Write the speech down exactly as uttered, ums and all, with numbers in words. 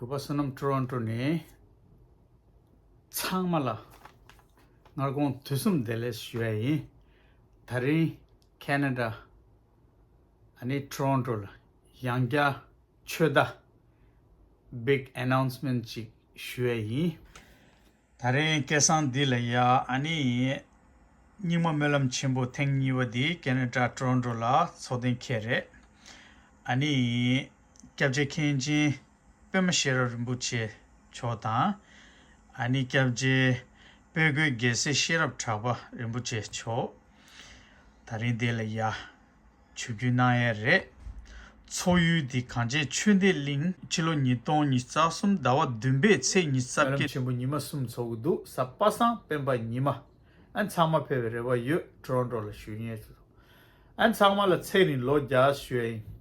གུས་པ་བསོད་ནམས་ཊོ་རོན་ཊོ་ནས་ཚང་མ་ལ་སྔ་དགོང་དུས་གསུམ་བདེ་ལེགས་ཞུ་ཡ་ཡིན། ད་རིང་ཁེ་ན་ཌ་ཨ་ནི་ཊོ་རོན་ཊོ་ལ་ཡང་བསྐྱར་ཆོས་བརྡ་big announcement་ཅིག་ཞུ་ཡ་ཡིན། ད་རིང་སྐལ་བཟང་འདི་ལ་ཡ་ཨ་ནི་རྙིང་མ་སྨོན་ལམ་ཆེན་པོ་ཐེངས་གཉིས་པ་འདི་ཁེ་ན་ཌ་ཊོ་རོན་ཊོ་ལ་ཚོགས་གཏན་འཁེལ་རེད། ཨ་ནི་སྐྱབས་རྗེ་མཁན་ཆེན་པདྨ་ཤེས་རབ་རིན་པོ་ཆེ་མཆོག་དང་། ཨ་ནི་སྐྱབས་རྗེ་དཔལ་མགོན་རྒྱལ་སྲས་ཤེས་རབ་གྲགས་པ་རིན་པོ་ཆེ་མཆོག་ད་རིང་འདི་ལ་ཡ་ཆིབས་བསྒྱུར་གནང་ཡས་རེད། ཚོགས་ཡུལ་འདི་གངས་ཅན་ཆོས་ལྡན་གླིང་། ཕྱི་ལོ་ཉིས་སྟོང་ཉི་ཤུ་རྩ་གསུམ་ཟླ་བ་བདུན་པའི་ཚེས་ཉི་ཤུ་རྩ་བརྒྱད། སྨོན་ལམ་ཆེན་པོ་ཉི་མ་གསུམ་ཚོགས་ཀྱི་འདུག་གཟའ་པ་སངས་སྤེན་པ་ཉི་མ། ཨ་ཚང་མ་ཕེབས་པའི་རེ་བ་ཡོད། ཊོ་རོན་ཊོ་ལ་ཞུ་མཁན་ཚོ། ཨ་ཚང་མ་ལ་ཚེ་རིང་ལོ་བརྒྱ་ཞུ་ཡ་ཡིན།